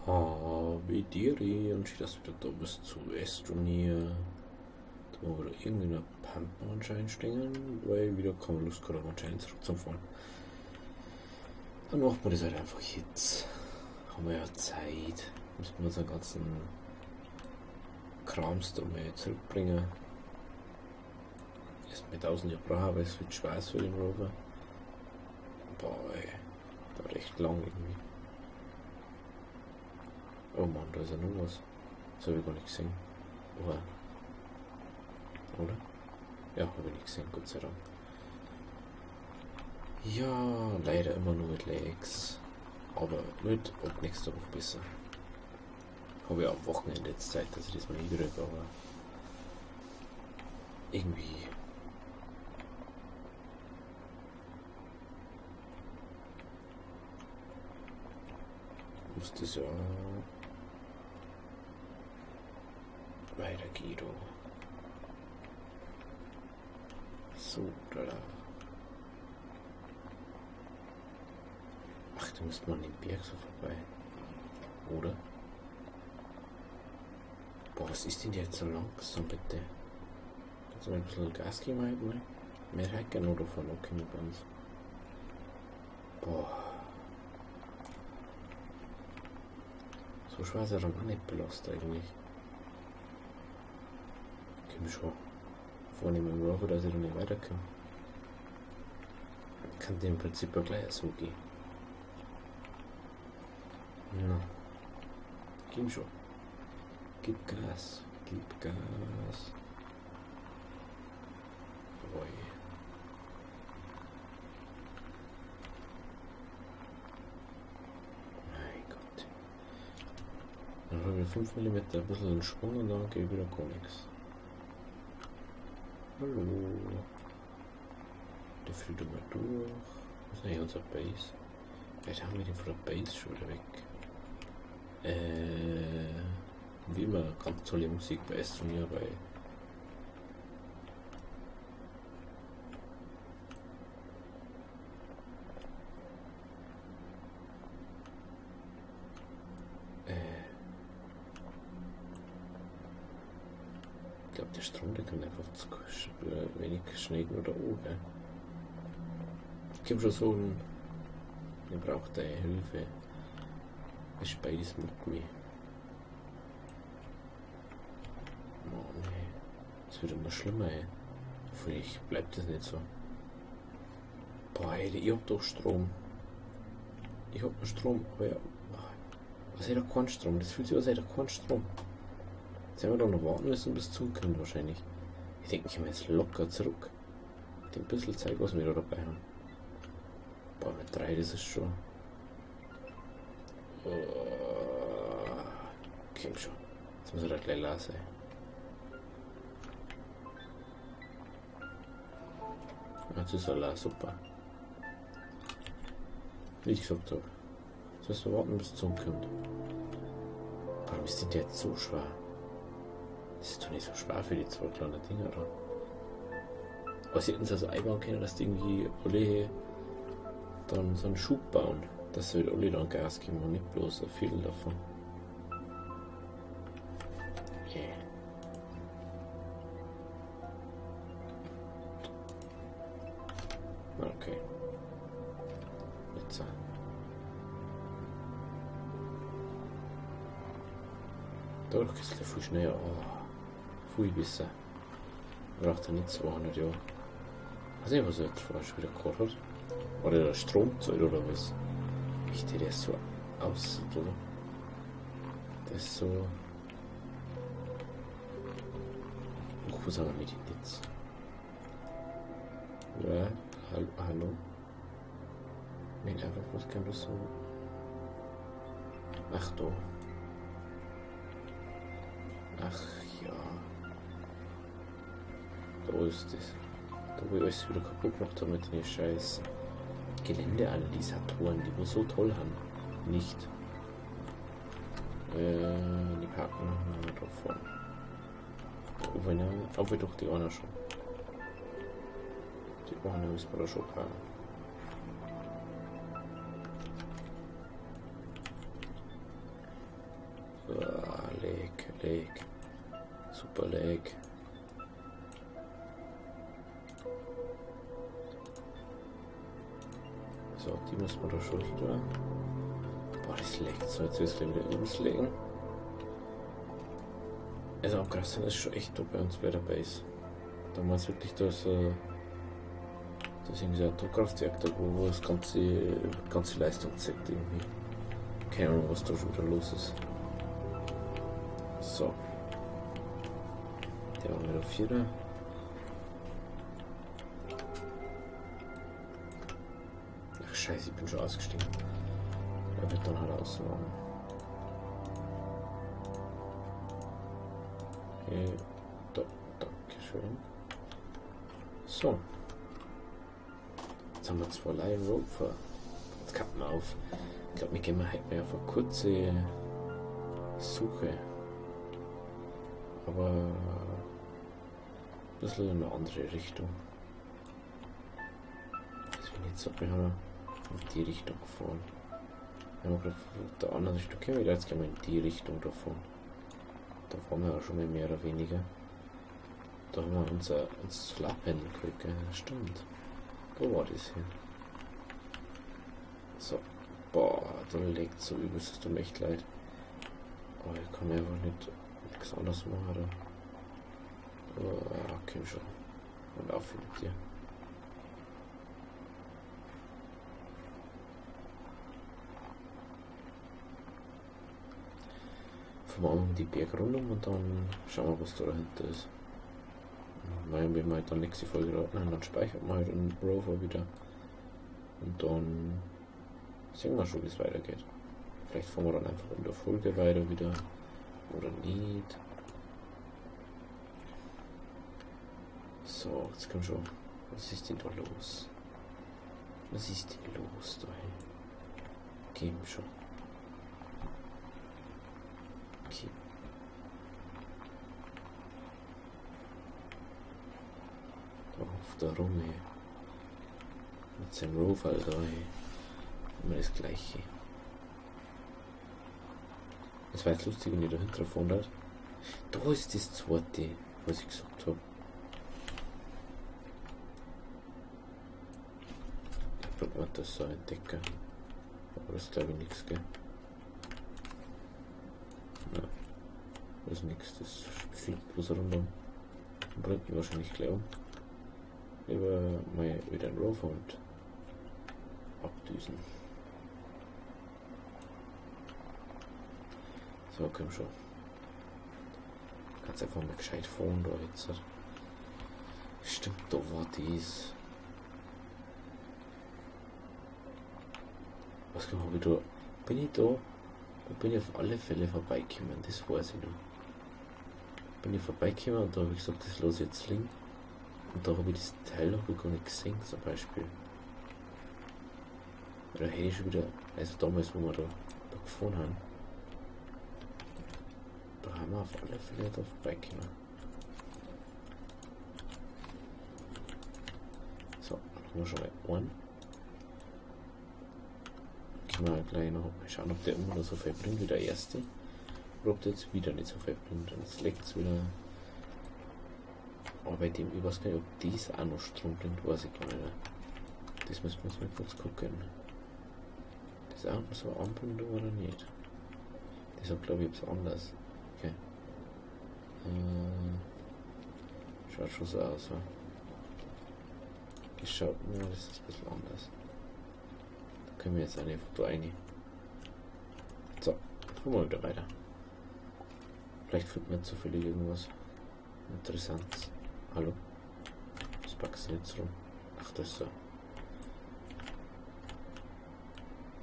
Habidiri und schön, dass du wieder da bist zu Astroneer. Da wollen wir wieder irgendwie eine Pampe anscheinend stehen, weil wieder keine Lust gehabt haben, anscheinend zurückzufahren. Dann machen wir das halt einfach jetzt. Haben wir ja Zeit. Müssen wir unseren ganzen Krams da mal zurückbringen. Erst mit 1000 Jahren brauchen, weil es wird schwer für den Rover. Boah, ey. Dauert echt lang irgendwie. Oh Mann, da ist ja noch was. Das hab ich gar nicht gesehen. Oha. Oder? Ja, hab ich nicht gesehen, Gott sei Dank. Ja, leider immer nur mit Lags. Aber wird ab nächster Woche besser. Habe ich am Wochenende jetzt Zeit, dass ich das mal hinkriege, aber irgendwie muss das ja weitergehen. Da. So, da. Ach, da müsste man den Berg so vorbei. Oder? Boah, was ist denn jetzt so langsam, bitte? Kannst du mal ein bisschen Gas geben halt mal? Mehr hätte gerne noch davon okay bei uns. Boah. So schwer ist er dann auch nicht belastet eigentlich. Ich kann mich schon vornehmen im Rover, dass ich da nicht weiterkomme. Kann dem im Prinzip auch gleich so gehen. Na. Gib schon. Gib Gas. Gib Gas. Jawohl. Mein Gott. Dann haben wir 5 Millimeter ein bisschen einen Schwung und dann geht wieder gar nichts. Hallo. Der fliegt immer durch. Was ist eigentlich unser Base? Vielleicht haben wir den von der Base schon wieder weg. Wie immer, ganz tolle Musik bei Astroneer, bei ich glaub, der Strom, der kann einfach zu wenig Schnee oder oben, gell? Ich hab schon so einen, der braucht deine Hilfe. Ist beides mit mir. Mann, ey. Das wird immer schlimmer, ey. Hoffentlich bleibt das nicht so. Boah, ey, ich hab doch Strom. Ich hab noch Strom, aber ja. Was hat er keinen Strom? Das fühlt sich an, als hätte er keinen Strom. Jetzt werden wir doch noch warten müssen, bis es zukommt wahrscheinlich. Ich denke, ich komme jetzt locker zurück. Mit dem bisschen Zeug, was wir da dabei haben. Boah, mit 3, das ist schon. Oh, komm schon. Jetzt muss er da gleich leer sein. Jetzt ist er leer, super. Wie ich gesagt hab. Jetzt müssen wir warten, bis es zurückkommt. Warum ist denn der jetzt so schwer? Das ist doch nicht so schwer für die zwei kleinen Dinger da. Aber sie hätten es also einbauen können, dass die irgendwie alle dann so einen Schub bauen, dass sie halt alle dann Gas geben und nicht bloß ein Viertel davon. Yeah. Okay. Jetzt. Dadurch geht's gleich viel schneller. Oh, viel besser. Braucht er nicht 200 Jahre. Ich weiß nicht, was er jetzt vorher schon wieder gehabt hat. War der da Strom zahlt oder was? Ich der so aussieht, oder? Der ist so. Ach, wo sind wir mit dem Netz? Ja, hallo, hallo. Nee, einfach was kann das so. Ach da. Ach ja. Da ist das. Da wo ich alles wieder kaputt gemacht habe mit den scheiß Geländeanalysatoren, die wir so toll haben. Nicht. Die parken noch da vorne. Obwohl, ne, obwohl doch die einer schon. Die eine müssen wir da schon parken. Lag, Lag. Super Lag. So, die müssen wir da schon wieder. Boah, das laggt so. Jetzt ist es wieder übelst laggen. Also am krassesten ist schon echt da bei uns bei der Base. Damals wirklich das, das irgendwie so ein Atomkraftwerk da, wo das ganze Leistung zeigt irgendwie. Keine Ahnung, was da schon wieder los ist. So. Der war wieder 4. Ach scheiße, ich bin schon ausgestiegen. Er wird dann halt ausmachen. Okay, da, danke schön. So. Jetzt haben wir 2 Lion Rover. Jetzt kappen wir auf. Ich glaub, wir gehen heute mal auf eine kurze Suche. Aber ein bisschen in eine andere Richtung. Deswegen jetzt wir haben in die Richtung gefahren. Wir haben gerade von der anderen Richtung gekommen, jetzt gehen wir in die Richtung davon. Da waren wir ja schon mal mehr oder weniger. Da haben wir unser Solarpanel gekriegt, gell? Stimmt. Da war das hier. So. Boah, da liegt so übelst, das tut mir echt leid. Aber ich kann einfach nicht nichts anderes machen, oder? Oh, ja, okay, schon. Und auf mit dir. Fahren wir um die Berg rundum und dann schauen wir, was da dahinter ist. Naja, wenn wir halt dann nächste Folge nein, dann speichert man halt den Rover wieder. Und dann sehen wir schon, wie es weitergeht. Vielleicht fahren wir dann einfach in der Folge weiter wieder. Oder nicht. So, jetzt kommt schon. Was ist denn da los? Was ist denn los da? Geh schon. Okay. Da hupft er rum, ey. Mit seinem Rover da, ey. Immer das Gleiche. Das war jetzt lustig, wenn ich da hinten fahren darf. Da ist das zweite, was ich gesagt hab. Ich probier das so entdecken. Aber das ist glaub ich nix, gell? Nein. Das ist nix, das fliegt bloß rundum. Und bringt mich wahrscheinlich gleich um. Lieber mal wieder einen Rover und abdüsen. So, komm schon. Kannst einfach mal gescheit fahren da jetzt. Stimmt, da war dies. Was kann man wieder? Bin ich da? Da bin ich auf alle Fälle vorbeigekommen, das weiß ich noch. Bin ich vorbeigekommen und da hab ich gesagt, das lass ich jetzt liegen. Und da hab ich das Teil noch gar nicht gesehen, zum Beispiel. Da hätte ich schon wieder, also damals, wo wir da gefahren haben, da haben wir auf alle Fälle da vorbeigekommen. So, dann haben wir schon mal einen. Können wir gleich noch mal schauen, ob der immer noch so viel bringt wie der erste. Oder ob der jetzt wieder nicht so viel bringt. Und jetzt leckt's wieder. Aber bei dem, ich weiß gar nicht, ob dies auch noch Strom bringt, weiß ich gar nicht. Das müssen wir jetzt mal kurz gucken. Das ist auch noch so eine Ampel oder nicht? Das hat, glaub ich, etwas anderes. Okay. Schaut schon so aus, wa? Das schaut, ja, das ist ein bisschen anders. Da können wir jetzt eine Foto rein. So, gucken wir wieder weiter. Vielleicht findet man zufällig irgendwas Interessantes. Hallo? Was packst du jetzt rum? Ach, das ist so.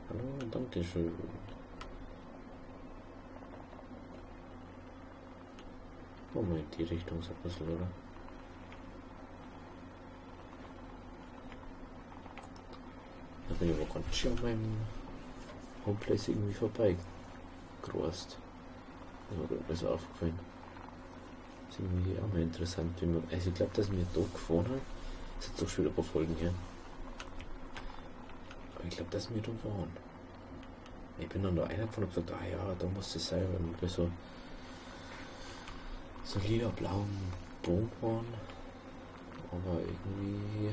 Hallo, danke schön. Oh, mal in die Richtung so ein bisschen, oder? Da bin ich aber ganz schön an meinem Homeplace irgendwie vorbeigerast. Das ist mir gerade so aufgefallen. Das ist irgendwie auch mal interessant, wie man. Also ich glaub, dass wir da gefahren haben. Das ist jetzt doch schon wieder ein paar Folgen her. Aber ich glaub, dass wir da waren. Ich bin dann da reingefahren und hab gesagt, ah ja, da muss es sein, weil wir so So lila-blauen Bogen, aber irgendwie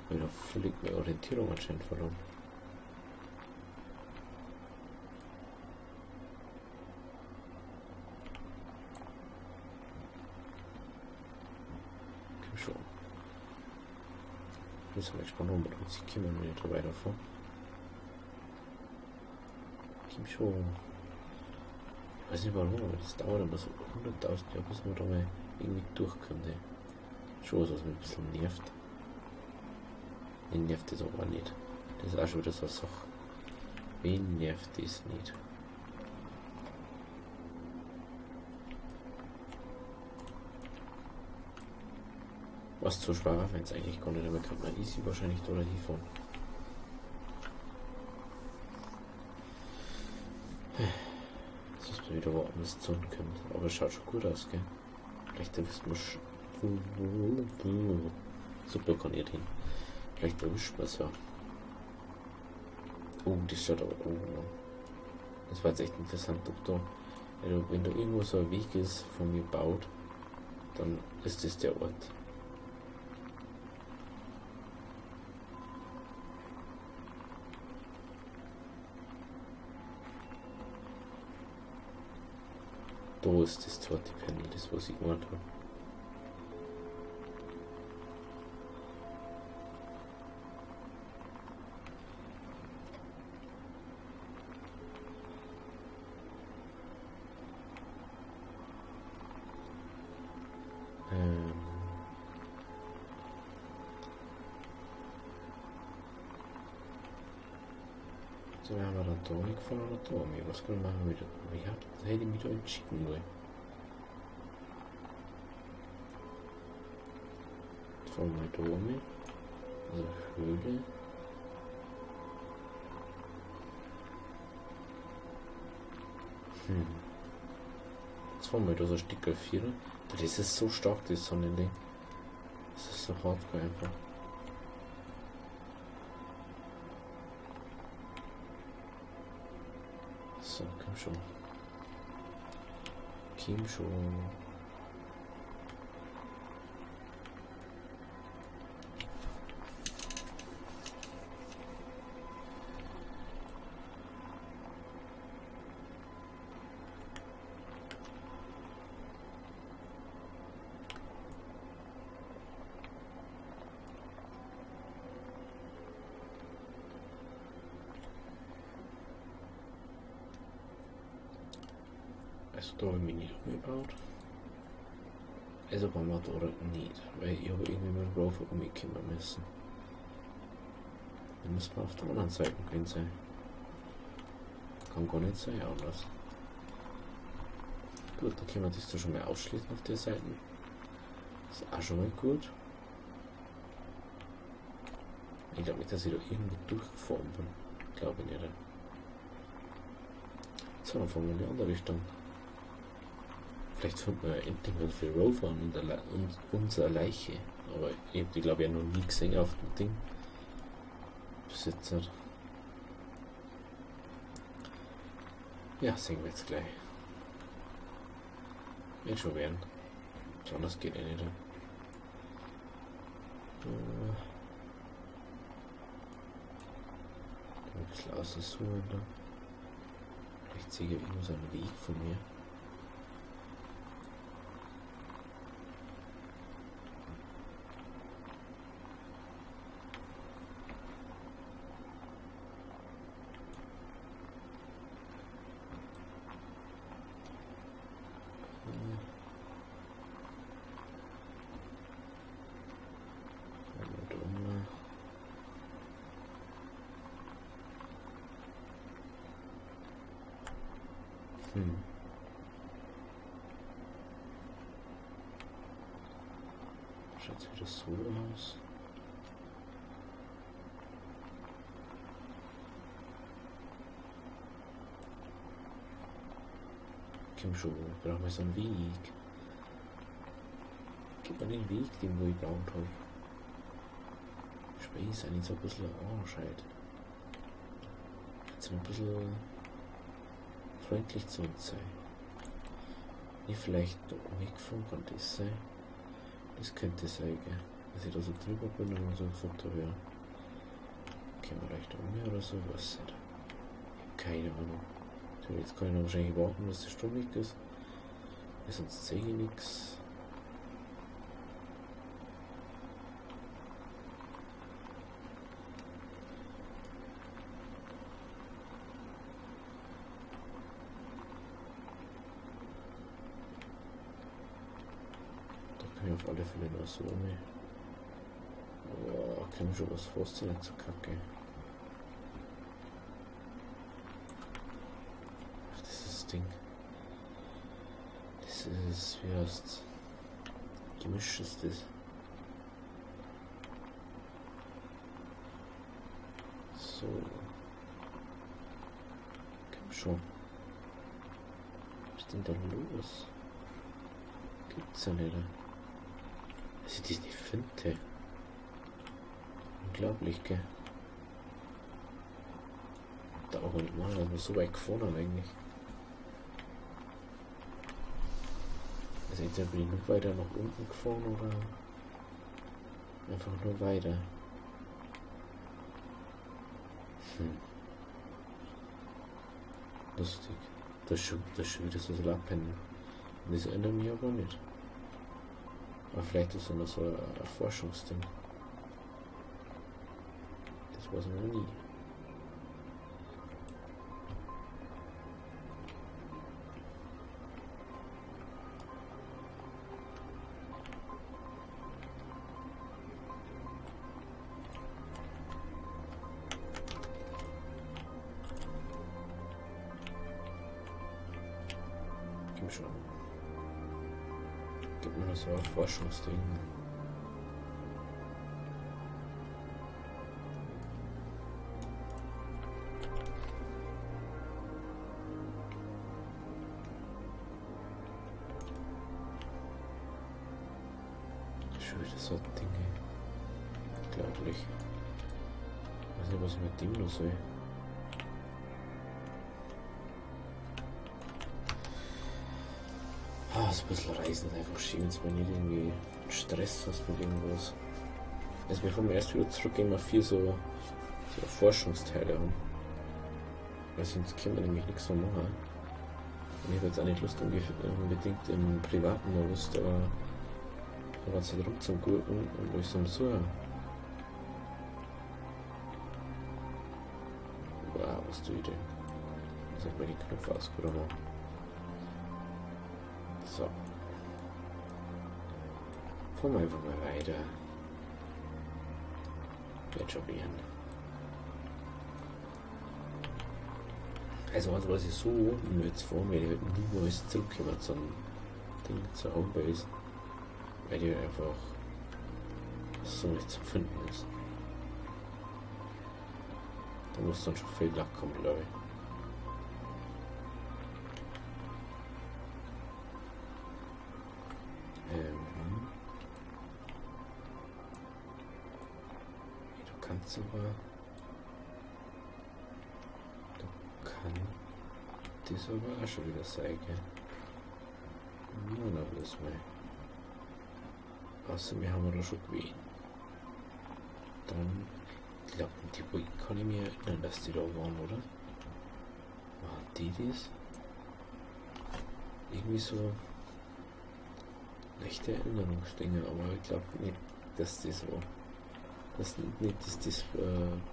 habe ich da völlig meine Orientierung anscheinend verloren. Komm schon. Jetzt bin ich gespannt, ob wir da jetzt kommen, wenn ich da weiterfahre. Komm schon. Ich weiß nicht warum, aber das dauert immer so 100.000 Jahre, bis man da mal irgendwie durchkommt. Ey. Schon was, was mich ein bisschen nervt. Wen nervt das aber nicht. Das ist auch schon wieder so eine Sache. Wen nervt das nicht? Was zu schwer war, wenn's eigentlich gar nicht, aber kann man easy wahrscheinlich da hinfahren. Jetzt ist mir wieder woanders zu kommt. Aber es schaut schon gut aus, gell? Vielleicht erwischt man super, kann ich hin. Vielleicht erwischt man es ja. Oh, das schaut aber. Oh. Das war jetzt echt interessant, ob da. Also wenn da irgendwo so ein Weg ist, von mir baut, dann ist das der Ort. Da ist das zweite Panel, das was ich gemeint habe. So, wir haben dann da nicht gefahren oder da? Ich weiß gar nicht mehr, wie hätte ich mich da entschieden wollen. Jetzt fahren wir mal da um. Also Höhle. Jetzt fahren wir da so ein Stück 4. Das ist so stark, das Sonnending. Das ist so hardcore einfach. So, komm schon. Komm schon. Also da habe ich mich nicht umgebaut. Also waren wir da oder nicht, weil ich habe irgendwie mit dem Rover umkommen müssen. Dann müssen wir auf der anderen Seite gewesen sein. Kann gar nicht sein anders. Gut, dann können wir das da schon mal ausschließen auf der Seite. Ist auch schon mal gut. Ich glaube nicht, dass ich da irgendwo durchgefahren bin. Glaube ich nicht. So, dann fahren wir in die andere Richtung. Vielleicht finden wir ja endlich mal für Rover und unsere Leiche. Aber ich hab die, glaub ich, ja noch nie gesehen auf dem Ding. Bis jetzt nicht. Ja, sehen wir jetzt gleich. Wird schon werden. Besonders geht eh nicht. Ein bisschen auszoomen da. Vielleicht sehe ich irgendwo so einen Weg von mir. Schaut wieder so aus. Komm schon, ich brauche mal so einen Weg. Gib mir den Weg, den wo ich gebaut hab. Spiel ist eigentlich so ein bisschen Arsch halt. Jetzt mal ein bisschen freundlich zu uns sein. Bin ich vielleicht da umgefahren, kann das sein? Das könnte sein, gell? Dass ich da so drüber bin und so gesagt habe, ja. Können wir vielleicht um oder so, was nicht. Ich hab keine Ahnung. So, jetzt kann ich noch wahrscheinlich warten, bis der Strom weg ist. Weil sonst sehe ich nichts. Da kann ich auf alle Fälle noch so um. Ja, kann mir schon was vorstellen, nicht so kacke. Ach, das ist das Ding. Das ist, wie heißt's? Gemisch ist das. So. Komm schon. Was ist denn da los? Gibt's ja nicht. Dass ich das nicht finde. Unglaublich, gell? Da auch nicht machen, dass wir so weit gefahren haben eigentlich. Also entweder bin ich noch weiter nach unten gefahren oder einfach nur weiter. Lustig. Das ist schon wieder so ein Solarpanel. Und das erinnert mich aber nicht. Aber vielleicht ist das noch so ein Forschungsding. Das weiß man noch nie. Komm schon. Gib mir noch so ein Forschungsding. Schon wieder so ein Ding, ey. Unglaublich. Ich weiß nicht, was ich mit dem noch soll. Ah, so ein bisschen reisen ist einfach schön, wenn man nicht irgendwie Stress hast mit irgendwas. Also bevor wir erst wieder zurückgehen, wir 4 so Forschungsteile haben. Weil sonst können wir nämlich nichts mehr machen. Und ich habe jetzt auch nicht Lust, unbedingt im privaten Modus da die ganze Zeit rumzugurken und alles am Suchen. Wow, was tue ich denn? Ich soll mal den Knopf ausgeräumt haben. So. Fahren wir einfach mal weiter. Wird schon werden. Also, was ich so unten jetzt fahren werde, ich halt niemals zurückkommen zum Ding, zur Homebase. Weil die einfach so nicht zu finden ist. Da muss dann schon viel Lack kommen, glaub ich. Nee, du kannst aber. Du kannst das aber auch schon wieder sein, gell? Nur noch bloß mal. Außer wir haben da schon gewählt. Dann, ich glaub, die Wii kann ich mir erinnern, dass die da waren, oder? Waren die das? Irgendwie so leichte Erinnerungsdinge, aber ich glaub nicht, dass das war. Dass nicht, dass das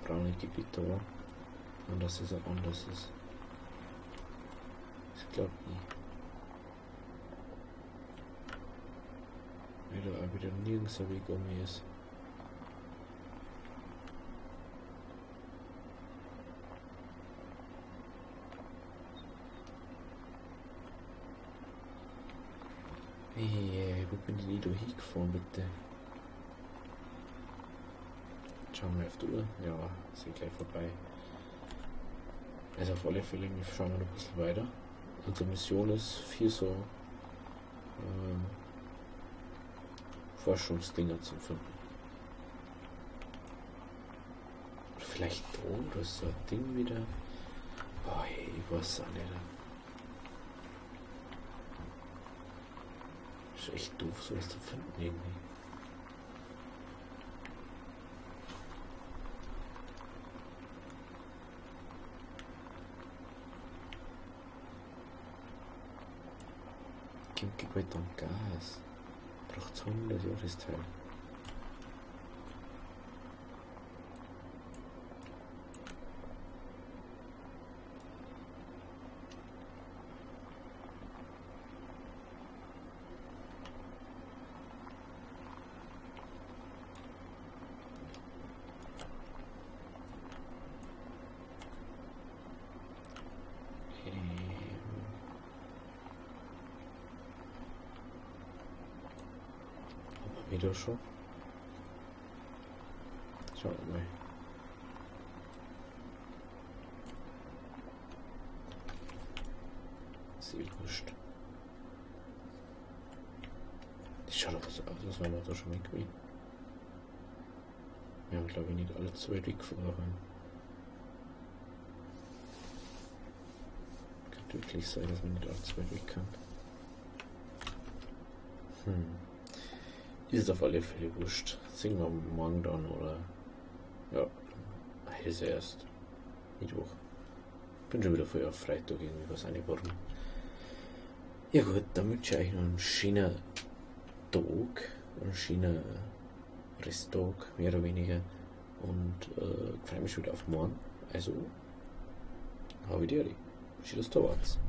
braune Gebiet da war und dass es auch anders ist. Das glaub ich. Weil da auch wieder nirgends ein Weg um ist. Hey, wo bin ich denn da hingefahren, bitte? Schauen wir auf die Uhr. Ja, ist ja gleich vorbei. Also auf alle Fälle schauen wir noch ein bisschen weiter. Unsere Mission ist 4 so Forschungsdinger zu finden. Oder vielleicht da, oder ist so ein Ding wieder. Boah, hey, ich weiß auch nicht. Ist echt doof, sowas zu finden irgendwie. Kimchi und Gas. Braucht 100 Jahre das Teil. Wieder schon. Schauen wir mal. Ist eh wurscht. Das schaut aber so aus, als wären wir da schon mal gewesen. Wir haben, glaube ich, nicht alle 2 weggefahren. Könnte wirklich sein, dass man nicht alle 2 weg kann. Ist auf alle Fälle wurscht. Singen wir morgen dann, oder? Ja, heute ist ja erst Mittwoch. Bin schon wieder voll auf Freitag irgendwie, was auch nicht warum. Ja gut, dann wünsche ich euch noch einen schönen Tag, einen schönen Resttag, mehr oder weniger. Und freue mich schon wieder auf morgen. Also, habe die Ehre. Schön, dass du da warst.